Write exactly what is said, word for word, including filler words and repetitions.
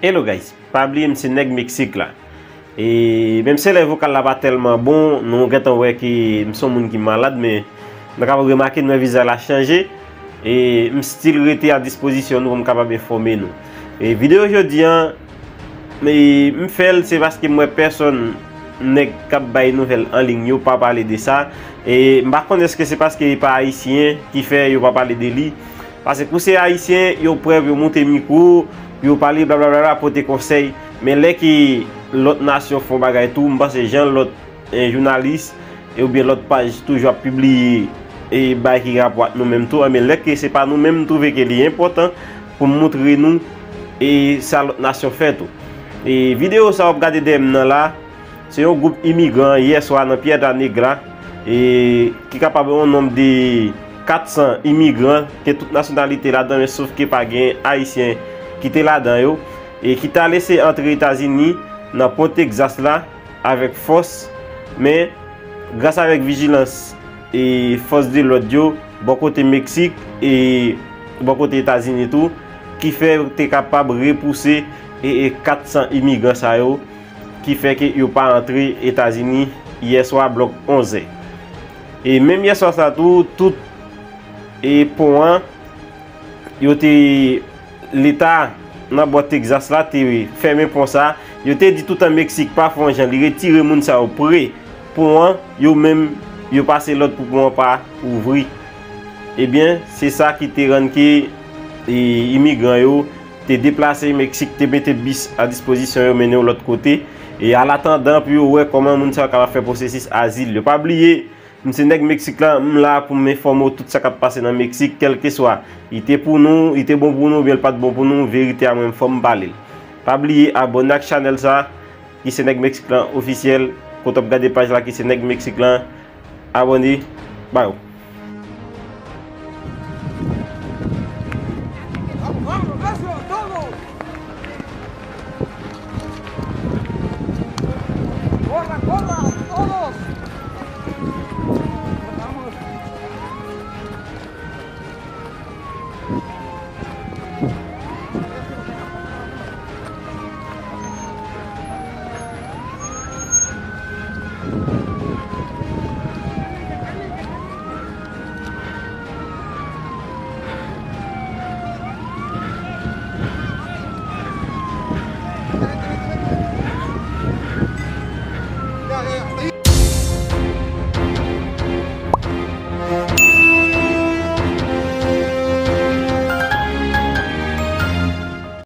Hello guys, pa bliye m se nèg Meksik la. E menm si lè vokal la pa tèlman bon, nou gentan wè ke m se yon moun ki malad, men nou kapab remake m wè vizaj la chanje. E m still rete a dispozisyon nou pou m kapab enfòme nou. E videyo jodi an, e m fè l se paske m wè pèsonn nèg k ap bay nouvèl an liy yo pa pale de sa. E m pa konnen èske se paske li pa ayisyen ki fè yo pa pale de li. Paske kou se ayisyen, yo prè pou yo moute mikwo, pou yo pale blablabla, pote konsèy. Men lè ke lòt nasyon fè yon bagay tou, m panse jan lòt, eh, jounalis, e oubyen lòt paj toujou ap pibliye e bay ki rapò ak nou menm tou, enben lè ke se pa nou menm, m twouve ke li enpòtan pou m moutre nou e sa lòt nasyon fè tou. E videyo sa w ap gade dèyè m nan la, se yon gwoup imigran yè swa nan Piedra Negra, e ki kapab yon nonb de kat san imigran, gen tout nasyonalite ladan, men sof ke pa gen ayisyen ki te ladan yo, e ki t al eseye antre Etazini nan pon Tegzas la avèk fòs, men gras avèk vijilans e fòs de lòd yo bò kote Meksik e bò kote Etazini tou, ki fè yo te kapab repouse e, e kat san imigran sa yo, ki fè ke yo pa antre Etazini yè swa blòk onzè. E menm yè swa sa tou, tout e pon an, yo te, Leta nan bò Tegzas la te fèmen pon sa. Yo te di toutan Meksik pa fè yon jan, li retire moun sa yo pre pon an, yo menm, yo pase lòd pou pon an pa ouvri. Ebyen, se sa ki te rann ke, e, imigran yo te deplase, Meksik te mete bis a dispozisyon yo mennen yo lòt kote. E alatandan pou yo wè kòman moun sa yo kapab fè pwosesis azil yo. Pa bliye, m se nèg Meksik la, m la pou m enfòme w tout sa k ap pase nan Meksik, kèlkeswa li te pou nou, li te bon pou nou, oubyen l pa t bon pou nou, verite a mwen fò m pale l. Pa bliye abòne ak chanèl sa, ki se nèg Meksik lan ofisyèl, kote w ap gade paj la ki se nèg Meksik lan, abòne, bye.